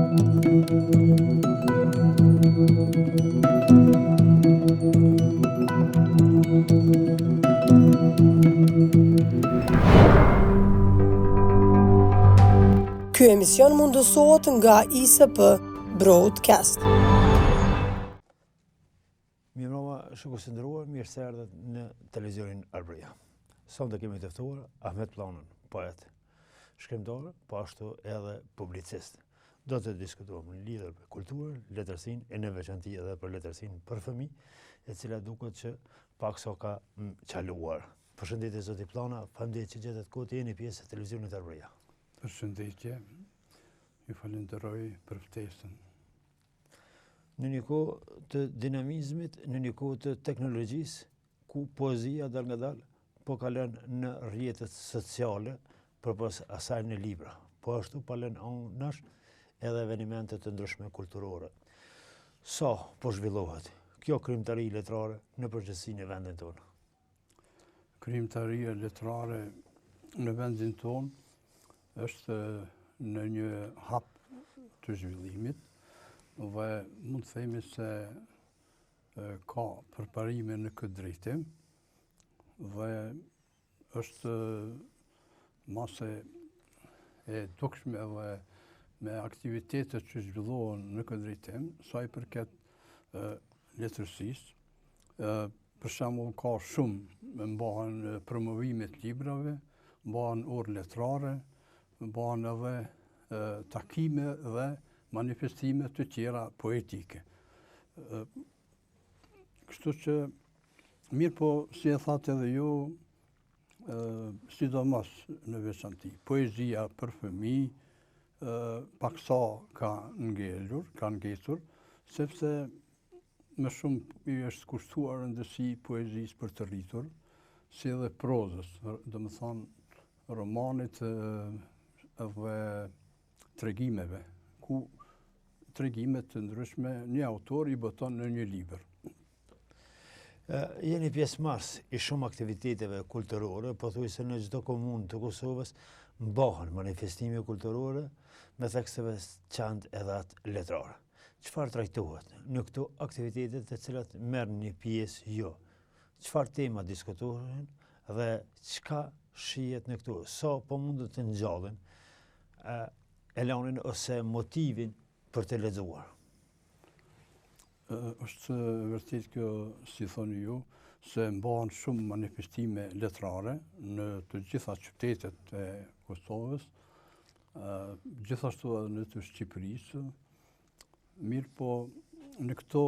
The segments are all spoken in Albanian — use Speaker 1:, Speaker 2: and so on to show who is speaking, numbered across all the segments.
Speaker 1: Ky emision mundësohet nga ISP Broadcast.
Speaker 2: Mirëmbrëma, shikues të nderuar, mirë se erdhët në televizionin Arbëria. Sonte kemi të ftuar Ahmet Pllanën, poet, shkrimtar, po ashtu edhe publicist. Do të diskutojmë në lidhje me kulturën, letërsinë e në veçanti edhe për letërsinë për fëmijë, e cila duket që paksa ka çaluar. Përshëndetje zoti Pllana, faleminderit që gjetët kohë të jeni pjesë e televizionit Arbëria.
Speaker 3: Përshëndetje, ju falënderoj për ftesën.
Speaker 2: Në një kohë të dinamizmit, në një kohë të teknologjisë, ku poezia dalëngadalë po kalon në rrjetet sociale përpos asaj në libra. Po ashtu pa lënë anash edhe evenimente të ndryshme kulturore. Sa po zhvillohet kjo krijimtari letrare në përgjithësi në vendin tonë?
Speaker 3: Krijimtaria letrare në vendin tonë është në një hap të zhvillimit dhe mund të themi se ka përparime në këtë drejtim dhe është ma se e dukshme edhe me aktivitetet që zhvillohen në këtë drejtim, sa i përket letërsisë, për shembull ka shumë mbahen promovime të librave, mbahen orë letrare, mbahen edhe takime dhe manifestime të tjera poetike. Kështu që, mirëpo, si e thatë edhe ju, sidomos në veçanti, poezia për fëmijë, paksa ka ngelur, ka ngecur, sepse më shumë i është kushtuar rëndësi poezisë për të rritur, si edhe prozës, domethënë, romanit dhe tregimeve, ku tregime të ndryshme një autor i boton në një libër.
Speaker 2: Jeni pjesëmarrës i shumë aktiviteteve kulturore, pothuajse në çdo komunë të Kosovës mbahen manifestime kulturore me theks të veçantë edhe atë letrare. Çfarë trajtohet në këto aktivitete të cilat merrni pjesë ju? Çfarë tema diskutohen dhe çka shihet në këto? Sa po mundet të ngjallin elanin ose motivin për të lexuar?
Speaker 3: Është vërtet kjo, si thoni ju, se mbahen shumë manifestime letrare në të gjitha qytetet e Kosovës, gjithashtu edhe në të Shqipërisë, Mirëpo, në këto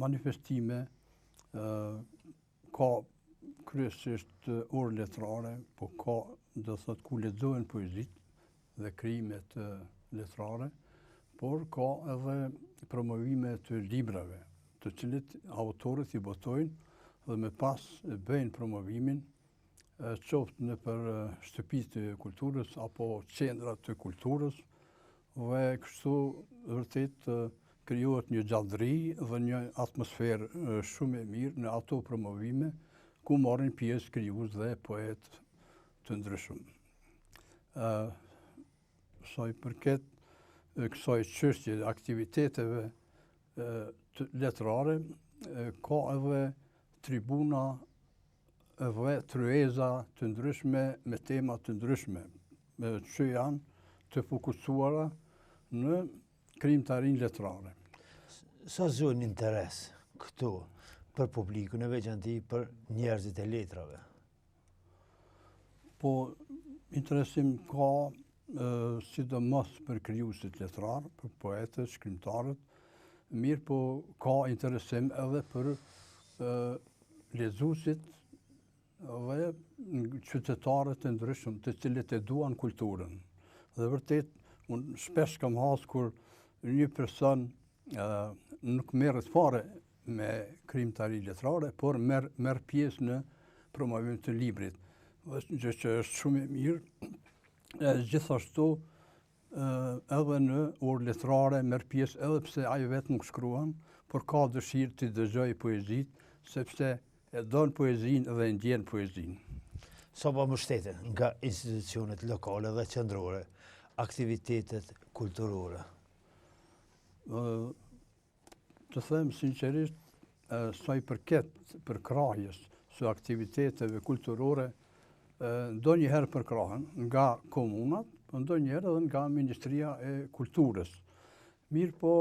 Speaker 3: manifestime ka kryesisht orë letrare, po ka, do thotë, ku lexohen poezitë dhe krijimet letrare, por ka edhe promovime të librave, të cilët autorët i botojnë dhe më pas bëjnë promovimin qoftë nëpër shtëpitë të kulturës apo qendra të kulturës dhe kështu vërtet krijohet një gjallëri dhe një atmosferë shumë e mirë në ato promovime ku marrin pjesë krijues dhe poetë të ndryshëm. Sa i përket kësaj çështje aktiviteteve letrare, ka edhe tribuna dhe tryeza të ndryshme me tema të ndryshme, që janë të fokusuara në krijimtarinë
Speaker 2: letrare. Sa zgjojnë interes këto për publikun në veçanti për njerëzit e letrave?
Speaker 3: Po, interesim ka sidomos për krijuesit letrarë, për poetët, shkrimtarët, mirëpo ka interesim edhe për lexuesit dhe qytetarët e ndryshëm të cilët e duan kulturën. Dhe vërtet, unë shpesh kam has kur një person nuk merret fare me krijimtari letrare, por merr merr pjesë në promovim të librit. Dhe gjë që është shumë e mirë, e gjithashtu edhe në orë letrare merr pjesë edhe pse ai vetë nuk shkruan, por ka dëshirë të dëgjojë poezitë, sepse e don poezinë dhe e ndjen
Speaker 2: poezinë. Sa po mbështeten nga institucionet lokale dhe qendrore aktivitetet kulturore?
Speaker 3: Të them sinqerisht, sa i përket përkrahjes së aktiviteteve kulturore, ndonjëherë përkrahen nga komunat, po ndonjëherë edhe nga Ministria e Kulturës. Mirëpo,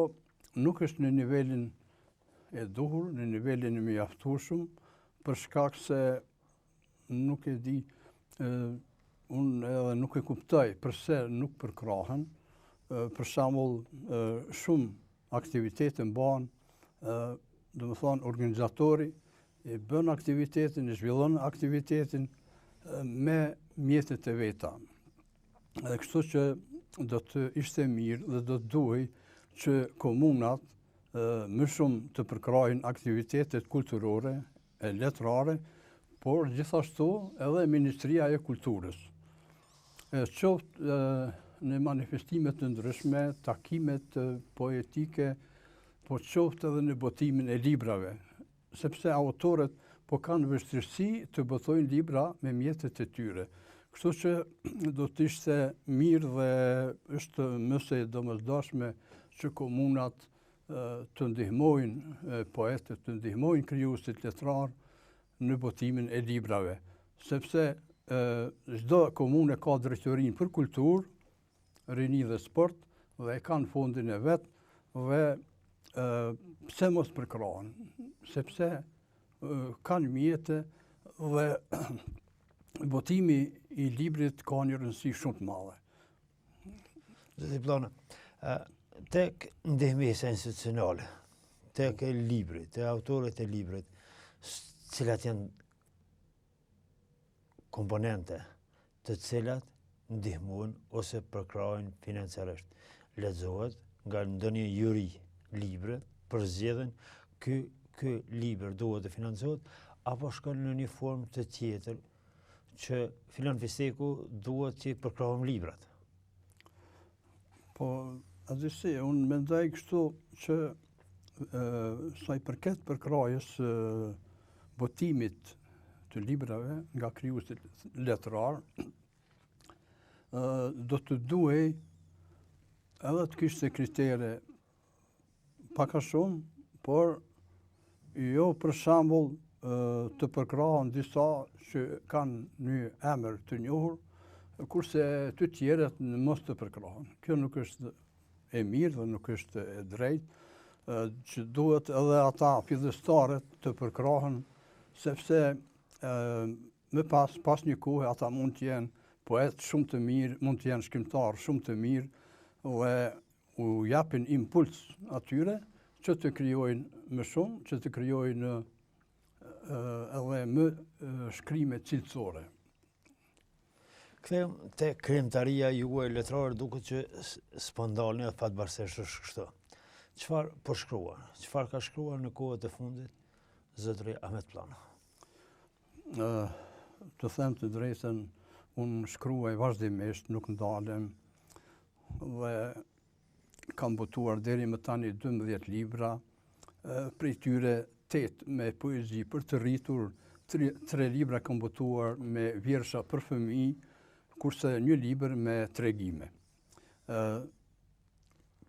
Speaker 3: nuk është në nivelin e duhur, në nivelin e mjaftueshëm, për shkak se nuk e di, unë edhe nuk e kuptoj përse nuk përkrahen, për shembull shumë aktivitete mban, domethonë organizatori e bën aktivitetin, e zhvillon aktivitetin me mjetet e veta. Dhe kështu që do të ishte mirë dhe do të duhej që komunat më shumë të përkrahin aktivitetet kulturore e letrare, por gjithashtu edhe Ministria e Kulturës. E qoftë në manifestime të ndryshme, takimet poetike, po qoftë edhe në botimin e librave, sepse autorët po kanë vështirësi të botojnë libra me mjetet e tyre. Kështu që do të ishte mirë dhe është më se e domosdoshme që komunat të ndihmojnë poetët, të ndihmojnë krijuesit letrarë në botimin e librave, sepse çdo komunë ka drejtorinë për kulturë, rini dhe sport dhe e kanë fondin e vet dhe pse mos përkrahen, sepse kanë mjete dhe botimi i librit ka një rëndësi shumë të madhe.
Speaker 2: Zoti Pllana, tek ndihmesa institucionale, tek libri, te autorët e librit, cilat janë komponente të cilat ndihmojnë ose përkrahin financiarisht. Lexohet nga ndonjë juri libri, përzgjedhin ky ky libër duhet të financohet apo shkon në një formë të tjetër që filan fisteku duhet t'i përkrahim librat.
Speaker 3: Po, a di si, unë mendoj kështu që e, sa i përket përkrahjes së botimit të librave nga krijuesit letrarë, do të duhej edhe të kishte kritere Pak a shumë, por jo për shembull të përkrahen disa që kanë një emër të njohur, kurse të tjerët në mos të përkrahen. Kjo nuk është e mirë dhe nuk është e drejtë, që duhet edhe ata fillestarët të përkrahen, sepse më pas, pas një kohe, ata mund të jenë poetë shumë të mirë, mund të jenë shkrimtarë shumë të mirë, dhe u japin impuls atyre që të krijojnë më shumë, që të krijojnë edhe më shkrime cilësore.
Speaker 2: Kthehem te krijimtaria juaj letrare, duket që s'po ndalni edhe fatbardhësisht është kështu. Çfarë po shkruan? Çfarë ka shkruar në kohët e fundit zotëri Ahmet Pllana?
Speaker 3: Të them të drejtën, unë shkruaj vazhdimisht, nuk ndalem, dhe kam botuar deri më tani 12 libra, prej tyre 8 me poezi për të rritur, 3 libra kam botuar me vjersha për fëmijë, kurse një libër me tregime.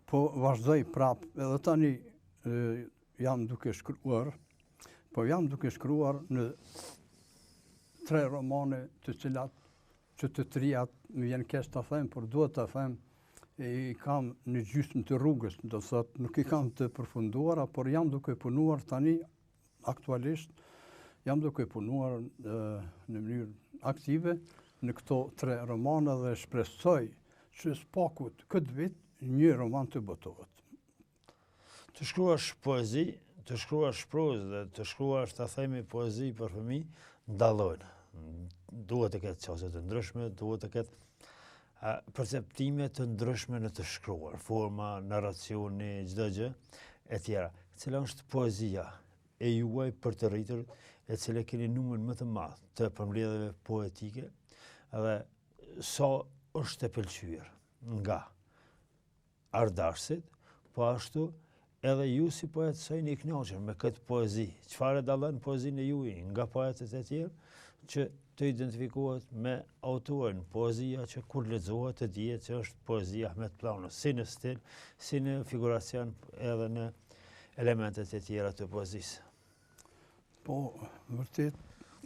Speaker 3: Po vazhdoj prap, edhe tani jam duke shkruar, po jam duke shkruar në tre romane të cilat që të trijat, më vjen keq ta them, por duhet ta them, i kam në gjysmë të rrugës, do të thotë nuk i kam të përfunduara, por jam duke punuar tani aktualisht jam duke punuar në mënyrë aktive në këto tre romane dhe shpresoj që së paku këtë vit një roman të botohet.
Speaker 2: Të shkruash poezi, të shkruash prozë dhe të shkruash ta themi poezi për fëmijë, dallojnë. Duhet të ketë qasje të ndryshme, duhet të ketë perceptime të ndryshme në të shkruar, forma, narracioni, çdo gjë e tjera. Cila është poezia e juaj për të rritur, e cila keni numrin më të madh të përmbledhjeve poetike dhe sa është e pëlqyer nga artdashësit, po ashtu edhe ju si poet sa jeni i kënaqur me këtë poezi. Çfarë e dallon poezinë e juaj nga poetët e tjerë? që të identifikohet me autorin, poezia që kur lexohet të dihet që është poezia e Ahmet Pllanës, si në stil, si në figuracion edhe në elementet e tjera të poezisë.
Speaker 3: Po, vërtet,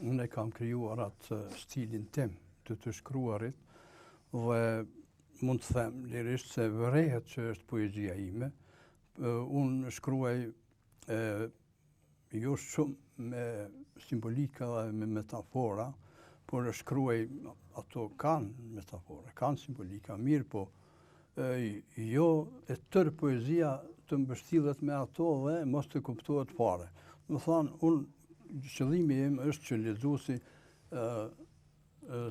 Speaker 3: unë e kam krijuar atë stilin tim të të shkruarit dhe mund të them lirisht se vërehet që është poezia ime. Unë shkruaj e, jo shumë me simbolika dhe me metafora, por shkruaj ato kanë metafora, kanë simbolika, mirëpo, jo e tërë poezia të mbështillet me ato dhe mos të kuptohet fare. Domethënë, unë, qëllimi im është që lexuesi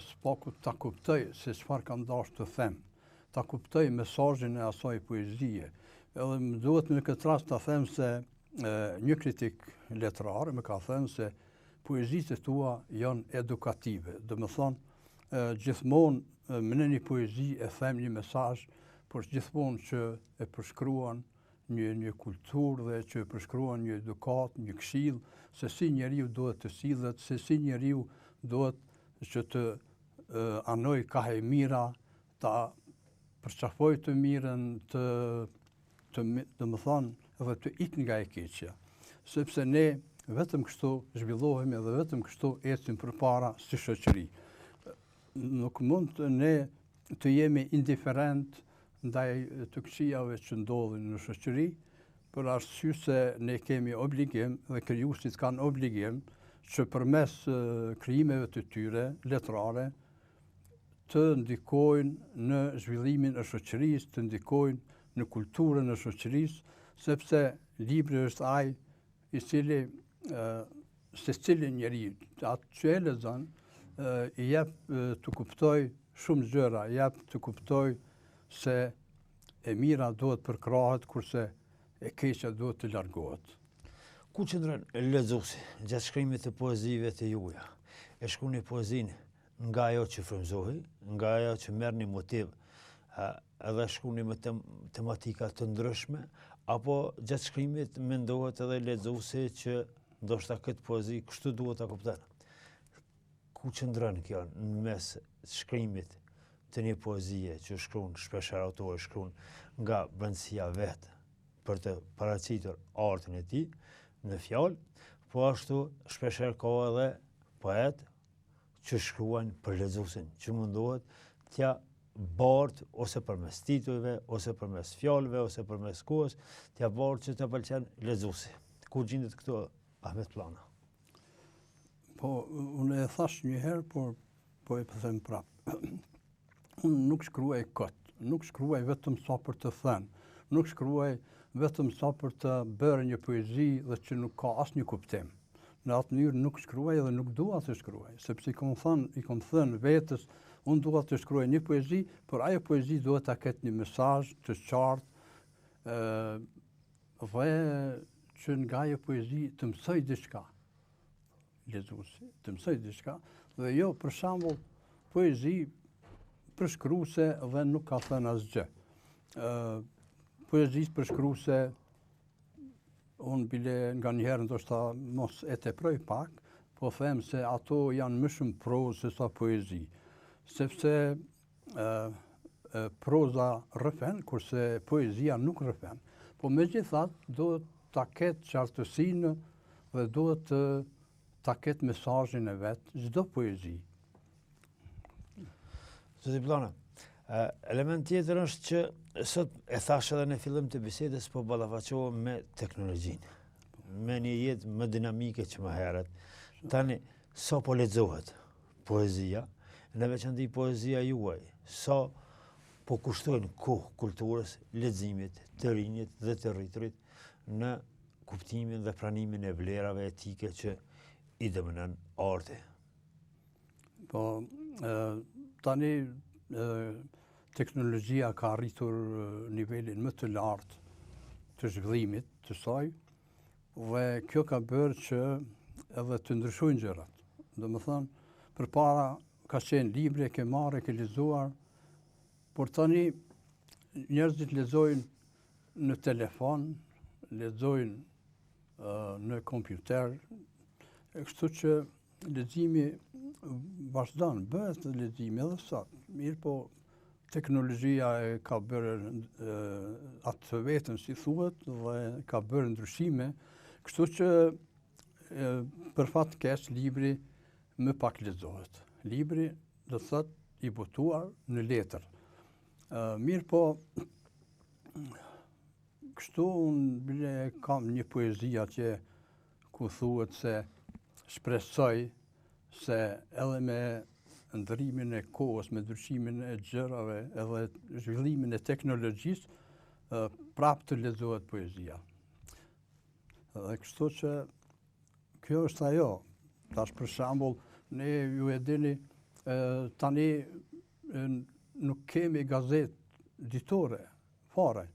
Speaker 3: së paku ta kuptojë se çfarë kam dashur të them, ta kuptojë mesazhin e asaj poezie. Edhe më duhet në këtë rast ta them se një kritik letrar më ka thënë se poezitë e tua janë edukative. Domethënë, gjithmonë në një poezi e them një mesazh, por gjithmonë që e përshkruan një një kulturë dhe që e përshkruan një edukatë, një këshillë se si njeriu duhet të sillet, se si njeriu duhet që të anojë kah e mira, ta përqafojë të mirën, të të domethënë edhe të ikë nga e keqja. Sepse ne vetëm kështu zhvillohemi dhe vetëm kështu ecim përpara si shoqëri. Nuk mund të ne të jemi indiferent ndaj të këqijave që ndodhin në shoqëri, për arsye se ne kemi obligim dhe krijuesit kanë obligim që përmes krijimeve të tyre letrare të ndikojnë në zhvillimin e shoqërisë, të ndikojnë në kulturën e shoqërisë, sepse libri është ai i cili secilin njeri, atë që e lexon, i jep të kuptojë shumë gjëra, i jep të kuptojë se e mira duhet përkrahet, kurse e keqja duhet të largohet.
Speaker 2: Ku qëndron lexuesi gjatë shkrimit të poezive të juaja? E shkruani poezinë nga ajo që frymëzoheni, nga ajo që merrni motiv, edhe shkruani me tem tematika të ndryshme, apo gjatë shkrimit mendohet edhe lexuesi që ndoshta këtë poezi kështu duhet ta kupton. Ku qëndron kjo në mes shkrimit të një poezie që shkruan shpeshherë autori shkruan nga brendësia vet për të paraqitur artin e tij në fjalë, po ashtu shpeshherë ka edhe poet që shkruajnë për lexuesin, që mundohet t'ja bart ose përmes titujve, ose përmes fjalëve, ose përmes kohës, t'ja bart që të pëlqen lexuesi. Ku gjindet këtu Ahmet Pllana?
Speaker 3: Po, unë e thashë një herë, por po e them prapë. Unë nuk shkruaj kot, nuk shkruaj vetëm sa për të thënë, nuk shkruaj vetëm sa për të bërë një poezi dhe që nuk ka asnjë kuptim. Në atë mënyrë nuk shkruaj dhe nuk dua të shkruaj, sepse i kom thënë, i kom thënë vetes, unë dua të shkruaj një poezi, por ajo poezi duhet ta ketë një mesazh të qartë, ë dhe që nga ajo poezi të mësoj diçka. Lexuesi, të mësoj diçka dhe jo për shembull poezi përshkruese dhe nuk ka thënë asgjë. Ë poezi përshkruese unë bile nganjëherë ndoshta mos e teproj pak, po them se ato janë më shumë prozë se sa poezi. Sepse ë proza rrëfen, kurse poezia nuk rrëfen. Po megjithatë, duhet ta ketë qartësinë dhe duhet të ta ketë mesazhin e vet çdo
Speaker 2: poezi. Zoti Pllana, element tjetër është që sot e thashë edhe në fillim të bisedës po ballafaqohem me teknologjinë, me një jetë më dinamike që më herët. Tani, sa po lexohet poezia, në veçanti poezia juaj, sa po kushtojnë kohë kulturës, leximit, të rinjit dhe të rriturit në kuptimin dhe pranimin e vlerave etike që i dominon arti.
Speaker 3: Po, tani teknologjia ka arritur nivelin më të lartë të zhvillimit të saj, Dhe kjo ka bërë që edhe të ndryshojnë gjërat. Domethënë, përpara ka qenë libri, e ke marrë, e ke lexuar, por tani njerëzit lexojnë në telefon, lexojnë në kompjuter, e kështu që leximi vazhdon, bëhet leximi edhe sot. Mirëpo, teknologjia e ka bërë atë të vetën, si thuhet, dhe ka bërë ndryshime, kështu që për fat keq, libri më pak lexohet. Libri, do të thotë, i botuar në letër. Mirëpo, kështu unë bile kam një poezi atje ku thuhet se shpresoj se edhe me ndërrimin e kohës, me ndryshimin e gjërave edhe zhvillimin e teknologjisë, prapë të lexohet poezia. Dhe kështu që kjo është ajo. Tash për shembull, ne ju e dini, tani nuk kemi gazetë ditore, fare.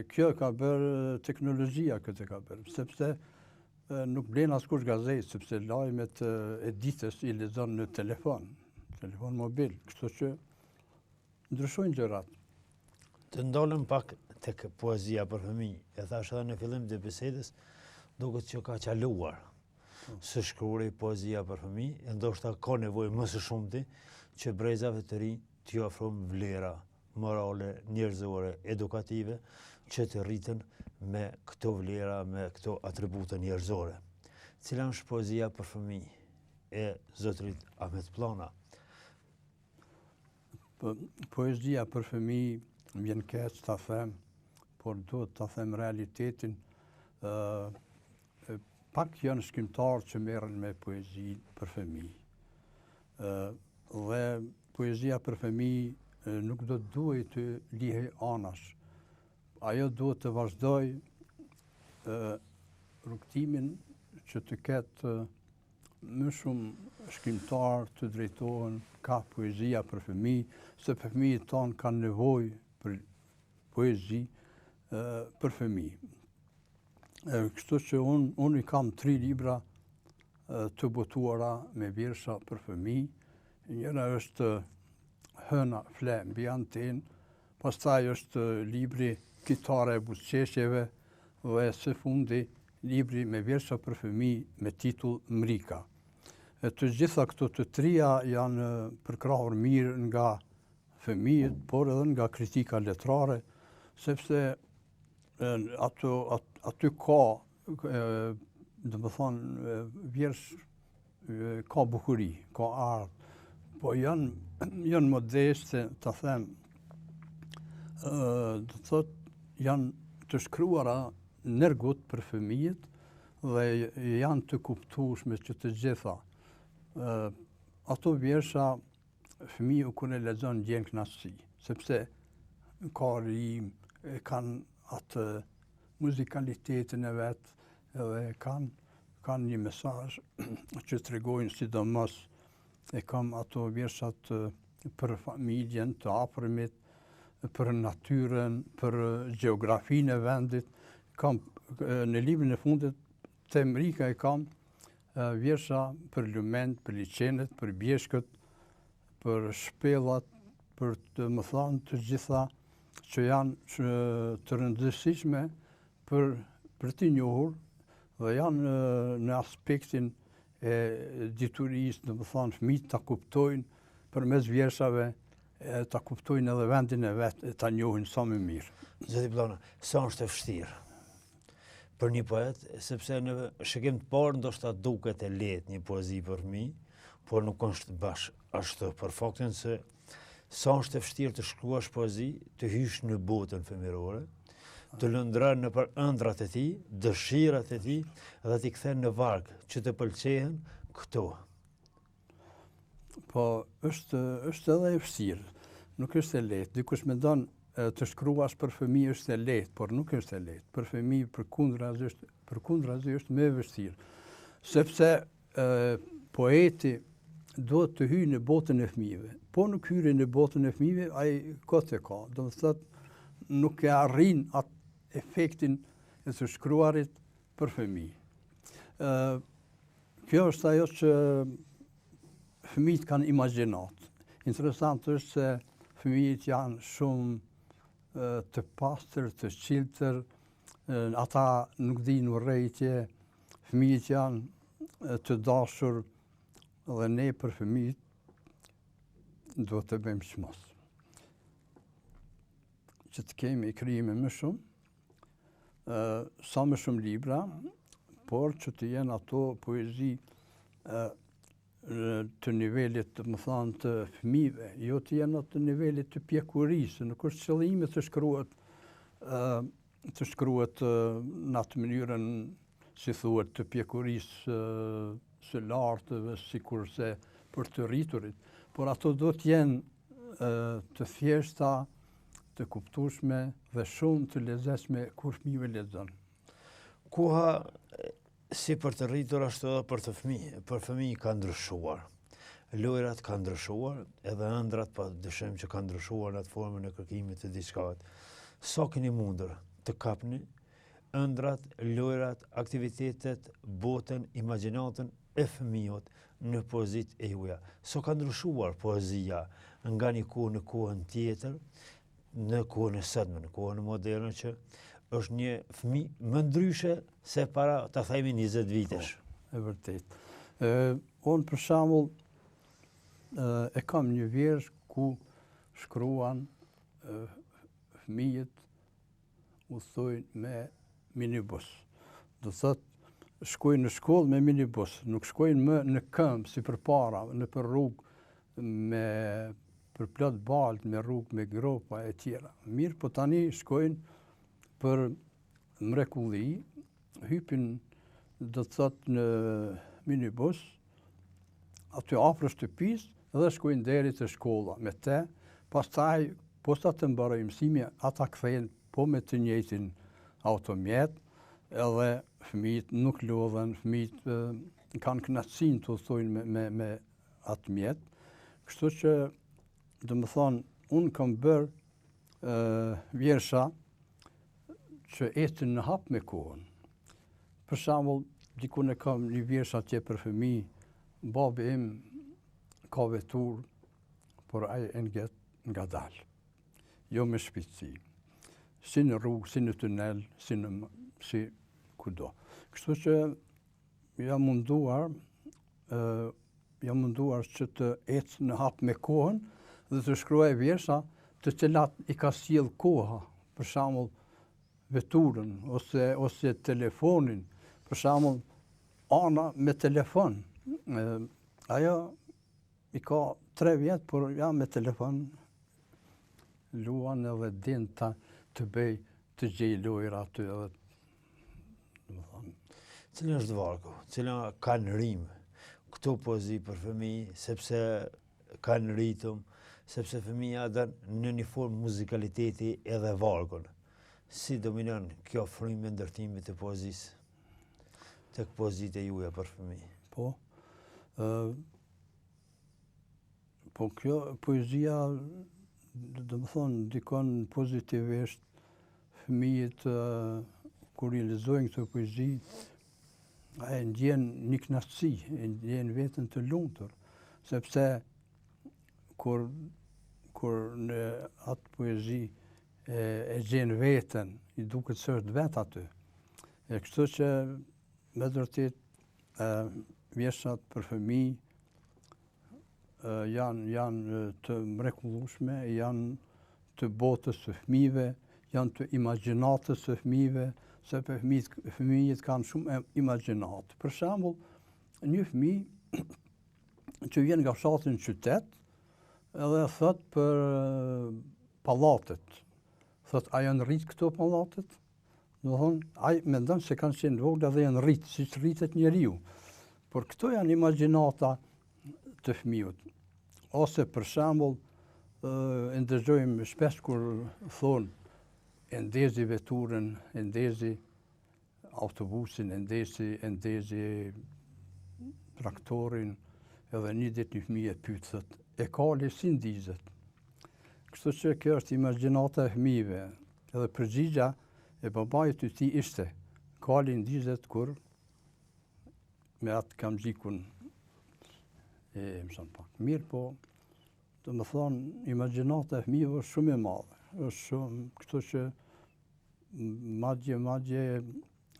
Speaker 3: Kjo e ka bërë teknologjia, këtë e ka bërë, sepse nuk blen askush gazetë, sepse lajmet e ditës i lexon në telefon, telefon mobil, kështu që ndryshojnë
Speaker 2: gjërat. Të ndalem pak tek poezia për fëmijë. E thashë edhe në fillim të bisedës, duket që ka çaluar. Po. Së shkruari poezia për fëmijë, e ndoshta ka nevojë më së shumti që brezave të rinj t'i ofrojmë vlera morale, njerëzore, edukative, që të rriten me këto vlera, me këto atribute njerëzore. Cila është poezia për fëmijë e zotrit Ahmet Pllana?
Speaker 3: Po, poezia për fëmijë, më vjen keq ta them, por duhet ta them realitetin, pak janë shkrimtarë që merren me poezi për fëmijë. Dhe poezia për fëmijë nuk do të duhej të lihej anash. Ajo duhet të vazhdojë rrugëtimin që të ketë më shumë shkrimtarë të drejtohen ka poezia për fëmijë, se fëmijët tanë kanë nevojë për poezi për fëmijë. Kështu që unë unë i kam tri libra të botuara me vjersha për fëmijë. Njëra është Hëna fle mbi antenë, pastaj është libri Kitara e buzëqeshjeve dhe së fundi libri me vjersha për fëmijë me titull Mrika. E të gjitha këto të tria janë përkrahur mirë nga fëmijët, por edhe nga kritika letrare, sepse ato, aty ka, domethënë, vjershë ka bukuri, ka art, po janë, janë modeste, ta them, do të thotë, janë të shkruara në argot për fëmijët dhe janë të kuptueshme që të gjitha. Ato vjersha fëmiu kur e lexon ndjen kënaqësi, sepse ka rimë, e kanë atë muzikalitetin e vet edhe kanë kanë një mesazh që tregojnë sidomos e kam ato vjershat për familjen, të afërmit, për natyrën, për gjeografinë e vendit. Kam në librin e fundit te Mrika e kam vjersha për lumenjtë, për liqenet, për bjeshkët, për shpellat, për domethënë të gjitha që janë që të rëndësishme për, për t'i njohur dhe janë në aspektin e diturisë, domethënë fëmijët ta kuptojnë përmes vjershave, e ta kuptojnë edhe vendin e vet e ta njohin sa më
Speaker 2: mirë. Zoti Pllana, sa është e vështirë për një poet, sepse në shikim të parë ndoshta duket e lehtë një poezi për fëmijë, por nuk është bash ashtu për faktin se sa është e vështirë të shkruash poezi, të hysh në botën fëmijërore, të lundrosh nëpër ëndrrat e tij, dëshirat e tij dhe t'i kthen në varg që të pëlqehen këto.
Speaker 3: Po, është, është edhe e vështirë, nuk është e lehtë. Dikush mendon të shkruash për fëmijë është e lehtë, por nuk është e lehtë. Për fëmijë përkundrazi është, përkundrazi është më e vështirë. Sepse e, poeti duhet të hyjë në botën e fëmijëve. Po nuk hyri në botën e fëmijëve, ai kot e ka. Do të thotë nuk e arrin atë efektin e të shkruarit për fëmijë. Ë kjo është ajo që fëmijët kanë imagjinatë. Interesant është se fëmijët janë shumë të pastër, të çiltër, ata nuk dinë urrejtje, fëmijët janë. të dashur dhe ne për fëmijët duhet të bëjmë çmos. Që të kemi krijime më shumë, sa më shumë libra, por që të jenë ato poezi të nivelit, domethënë, të fëmijëve, jo të jenë ato të nivelit të pjekurisë, nuk është qëllimi të shkruhet të shkruhet në atë mënyrën si thuhet të pjekurisë së lartë dhe sikurse për të rriturit, por ato do të jenë të thjeshta, të kuptueshme dhe shumë të lezetshme kur fëmiu lexon.
Speaker 2: Koha si për të rritur ashtu edhe për të fëmijë, për fëmijë ka ndryshuar. Lojrat kanë ndryshuar, edhe ëndrrat pa dyshim që kanë ndryshuar në atë formën e kërkimit të diçkaje. Sa keni mundur të kapni ëndrrat, lojrat, aktivitetet, botën, imagjinatën e fëmijës në poezitë e juaja. Sa ka ndryshuar poezia nga një kohë në kohën tjetër, në kohën e sotme, në kohën moderne që është një fëmijë më ndryshe se para, ta themi, 20 vitesh.
Speaker 3: Po, e vërtetë. E, unë për shembull e kam një vjershë ku shkruan fëmijët udhëtojnë me minibus. Do thotë, shkojnë në shkollë me minibus, nuk shkojnë më në këmbë si përpara, nëpër rrugë me përplot baltë, me rrugë me gropa e tjera. Mirëpo tani shkojnë për mrekulli, hypin do të thotë në minibus, aty afër shtëpisë dhe shkojnë deri te shkolla me te, pastaj posa të mbarojë mësimi, ata kthehen po me të njëjtin automjet, edhe fëmijët nuk lodhen, fëmijët kanë kënaqësinë të udhëtojnë me, me, me atë mjet. Kështu që, domethënë, unë kam bërë vjersha që ecin në hap me kohën. Për shembull, dikun e kam një vjershë atje për fëmijë, babi im ka veturë, por ai e nget ngadalë, jo me shpejtësi. Si në rrugë, si në tunel, si në si kudo. Kështu që jam munduar, ë jam munduar që të ec në hap me kohën dhe të shkruaj vjersha të cilat i ka sjell koha, për shembull veturën ose ose telefonin, për shembull Ana me telefon. Ajo i ka 3 vjet, por ja me telefon luan edhe din ta të bëj të gjej lojra aty edhe
Speaker 2: domethënë. Cili është vargu? Cila kanë rimë? Këto poezi për fëmijë, sepse kanë ritëm, sepse fëmija don në një formë muzikaliteti edhe vargun. Si dominon kjo frymë e ndërtimit të poezisë? Tek poezitë e juaja për fëmijë.
Speaker 3: Po. Ë Po kjo poezia, domethënë, ndikon pozitivisht fëmijët kur i lexojnë këto poezi, e ndjen një kënaqësi, e ndjen veten të lumtur, sepse kur kur në atë poezi e, e gjen veten, i duket se është vetë aty. E kështu që me të vërtetë vjershat për fëmijë janë janë të mrekullueshme, janë të botës së fëmijëve, janë të imagjinatës së fëmijëve, se për fëmijët, fëmijët kanë shumë imagjinatë. Për shembull, një fëmijë që vjen nga fshati në qytet, edhe thot për pallatet. Thot, a janë rritë këto pallatet? Domethënë, ai mendon se kanë qenë të vogla dhe janë rritë, siç rritet njeriu. Por këto janë imagjinata të fëmijut. Ose për shembull, e ndëgjojmë shpesh kur thonë e ndezi veturën, e ndezi autobusin, e ndezi, e ndezi traktorin, edhe një ditë një fëmijë e pyet thotë, e kali si ndizet. Kështu që kjo është imagjinata e fëmijëve. Edhe përgjigja e babait të tij ishte, kali ndizet kur me atë kamxhikun e mëson pak. Mirëpo, domethënë, imagjinata e fëmijëve është shumë e madhe. është shumë, kështu që madje, madje,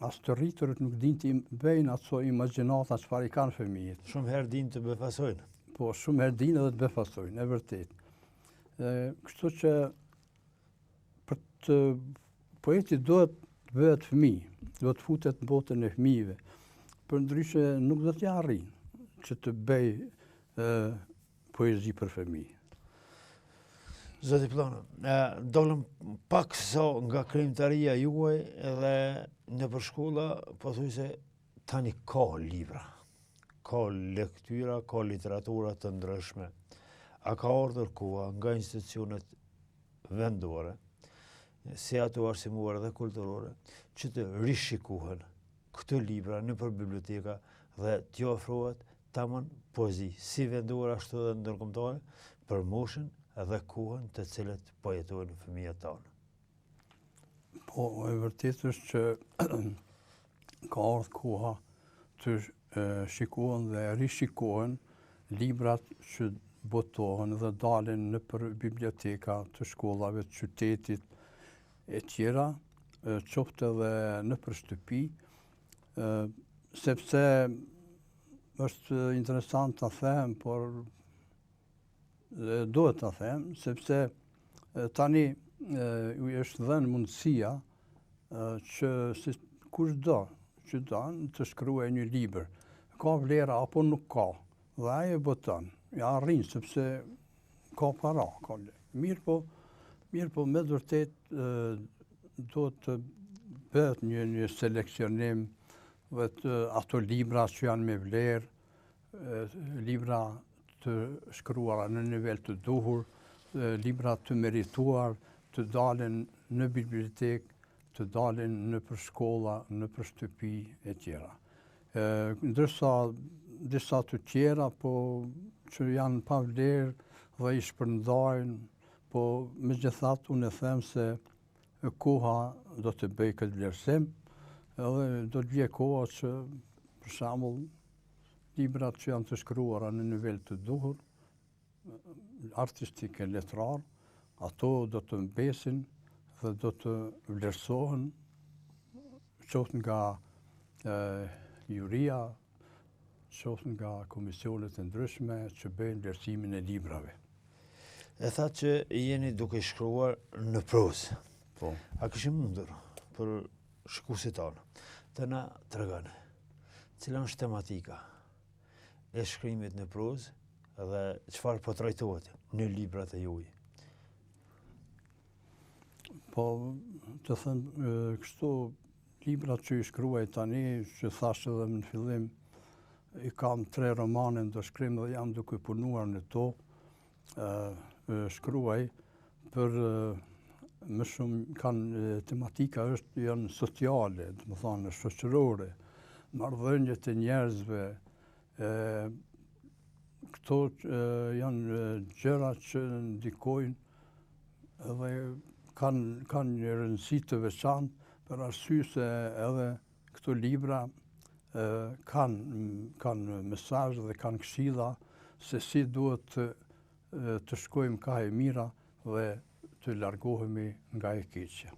Speaker 3: As të rriturit nuk dinë t'i bëjnë ato imagjinata çfarë i kanë fëmijët.
Speaker 2: Shumë herë dinë të befasojnë.
Speaker 3: Po, shumë herë dinë edhe të befasojnë, e vërtetë. E, kështu që për të poeti duhet të bëhet fëmijë, duhet të futet në botën e fëmijëve. Përndryshe nuk do t'ia arrijë që të bëjë poezi për
Speaker 2: fëmijë. Zoti Pllana, dolëm pak sa nga krijimtaria juaj edhe nëpër shkolla, pothuajse tani ka libra, ka lektyra, ka literatura të ndryshme. A ka ardhur koha nga institucionet vendore, si ato arsimore dhe kulturore, që të rishikohen këto libra nëpër biblioteka dhe t'ju ofrohet tamam poezi, si vendore ashtu edhe ndërkombëtare, për moshën dhe kohën të cilët po jetojnë fëmijët
Speaker 3: tanë. Po, e vërtetë është që ka ardhë koha të shikohen dhe rishikohen librat që botohen dhe dalin nëpër biblioteka të shkollave të qytetit e tjera, qoftë edhe nëpër shtëpi, sepse është interesant ta them, por duhet ta them, sepse tani u është dhënë mundësia që si kushdo që don të shkruajë një libër, ka vlera apo nuk ka, dhe ai e boton, ja arrin, sepse ka para, ka vlerë. Mirëpo, mirëpo me të vërtetë duhet të bëhet një, një seleksionim dhe të, ato libra që janë me vlerë, libra të shkruara në nivel të duhur, libra të merituar, të dalin në bibliotekë, të dalin nëpër shkolla, nëpër shtëpi e tjera. Ndërsa disa të tjera, po që janë pa vlerë dhe i shpërndajnë, po megjithatë unë e them se koha do të bëjë këtë vlerësim, edhe do të vijë koha që për shembull librat që janë të shkruara në nivel të duhur, artistik e letrar, ato do të mbesin dhe do të vlerësohen qoftë nga e, juria, qoftë nga komisionet e ndryshme që bëjnë vlerësimin e librave.
Speaker 2: E thatë që jeni duke shkruar në prozë. Po. A kishim mundur për shikuesit tanë të na tregoni cila është tematika e shkrimit në prozë dhe çfarë po trajtohet në librat e juaj?
Speaker 3: Po, të them kështu, librat që i shkruaj tani, që thashë edhe në fillim, i kam tre romane në dorëshkrim dhe jam duke punuar në to, shkruaj për më shumë kanë tematika është janë sociale, domethanë shoqërore, marrëdhëniet e njerëzve, e, këto janë gjëra që ndikojnë edhe kanë kanë një rëndësi të veçantë për arsye se edhe këto libra kanë kanë mesazh dhe kanë këshilla se si duhet të të shkojmë kah e mira dhe të largohemi nga e keqja.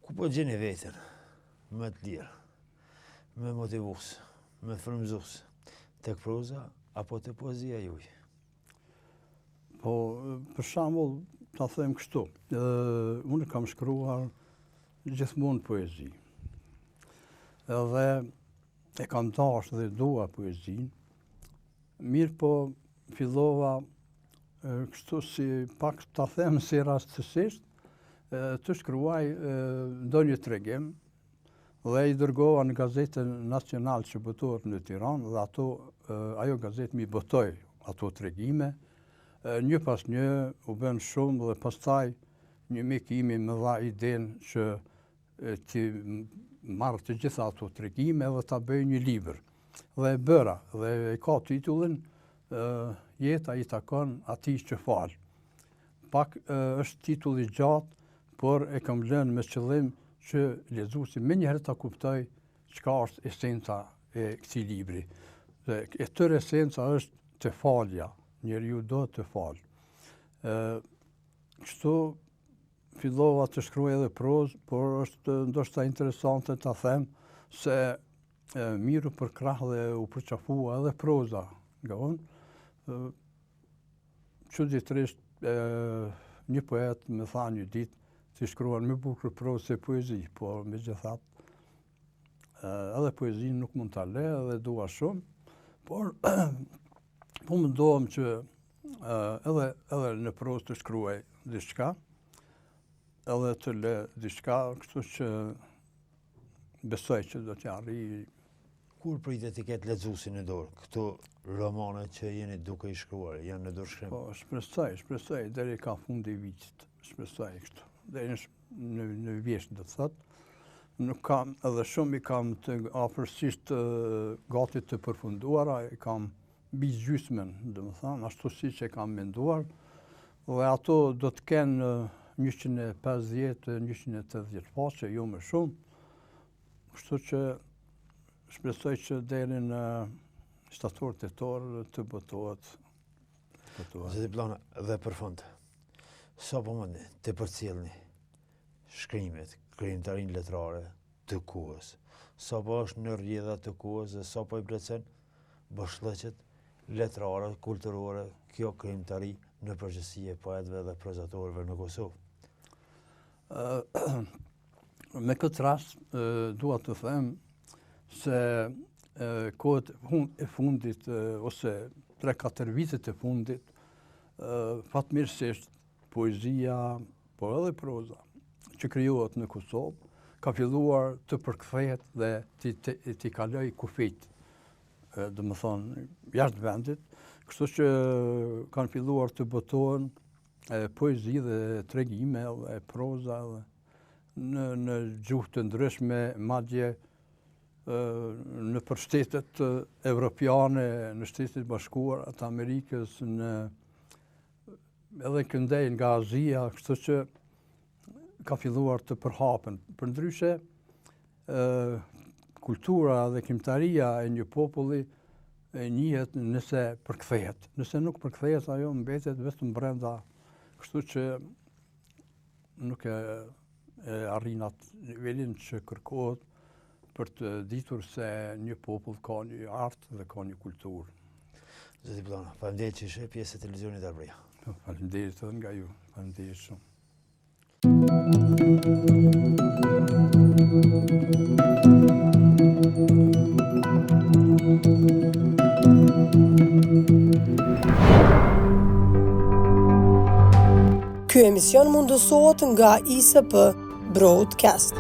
Speaker 2: Ku po gjeni veten më të lirë, më motivues, më frymëzues, tek proza apo te poezia juaj?
Speaker 3: Po, për shembull, ta them kështu, unë kam shkruar gjithmonë poezi. Edhe e kam dashtë dhe dua poezinë, mirëpo fillova kështu si pak ta them si rastësisht, të shkruaj ndonjë tregim dhe i dërgova në gazetën Nacional që botohet në Tiranë dhe ato, ajo gazetë m'i botoi ato tregime, një pas një u bënë shumë dhe pastaj një mik imi më dha idenë që t'i marr të gjitha ato tregime dhe ta bëj një libër. Dhe e bëra, dhe e ka titullin Jeta i takon atij që fal. Pak është titull i gjatë, por e kam lënë me qëllim që lexuesi menjëherë ta kuptojë çka është esenca e këtij libri. Dhe e tërë esenca është te falja, njeriu duhet të falë. Ë kështu. fillova të shkruaj edhe prozë, por është ndoshta interesante ta them se mirë u përkrah dhe u përqafua edhe proza nga unë. Çuditërisht një poet më tha një ditë ti shkruan më bukur prozë se poezi, por megjithatë edhe poezinë nuk mund ta lë edhe dua shumë, por po mundohem që edhe edhe në prozë të shkruaj diçka, edhe të lë diçka, kështu që besoj që do t'ia arrij.
Speaker 2: Kur pritet t'i ketë lexuesi në dorë, këto romane që jeni duke i shkruar, janë në dorëshkrim?
Speaker 3: Po, shpresoj, shpresoj, deri ka fundi i vitit, shpresoj kështu. Deri në, në, në vjeshtë, do të thotë. Nuk kam, edhe shumë i kam të afërsisht gati të përfunduara, i kam mbi gjysmën, domethënë, ashtu siç e kam menduar, dhe ato do të kenë 150, 180 faqe, jo më shumë, kështu që shpresoj që deri në shtator, tetor të botohet.
Speaker 2: Zoti Pllana, dhe për fund, sa po mundni të përcjellni shkrimet, krijimtarinë letrare të kohës, sa po është në rrjedha të kohës dhe sa po i plotëson boshllëqet letrare, kulturore, kjo krijimtari në përgjithësi e poetëve dhe prozatorëve në
Speaker 3: Kosovë? Me këtë rast, dua të them se kohët e fundit, ose 3-4 vitet e fundit, fatmirësisht poezia, por edhe proza, që krijohet në Kosovë, ka filluar të përkthehet dhe t'i kalojë kufijtë, domethënë, jashtë vendit, kështu që kanë filluar të botohen poezi dhe tregime dhe proza dhe në, në gjuhë të ndryshme, madje nëpër shtetet evropiane, në Shtetet e Bashkuara të Amerikës, në edhe këndej nga Azia, kështu që ka filluar të përhapen. Përndryshe, kultura dhe krijimtaria e një populli njihet nëse përkthehet. Nëse nuk përkthehet, ajo mbetet vetëm brenda, kështu që nuk e, e arrin atë nivelin që kërkohet për të ditur se një popull ka një art dhe ka një kulturë.
Speaker 2: Zoti Pllana, faleminderit që ishe pjesë e televizionit Arbëria.
Speaker 3: Po, faleminderit edhe nga ju, faleminderit shumë.
Speaker 1: Ky emision mundësohet nga ISP Broadcast.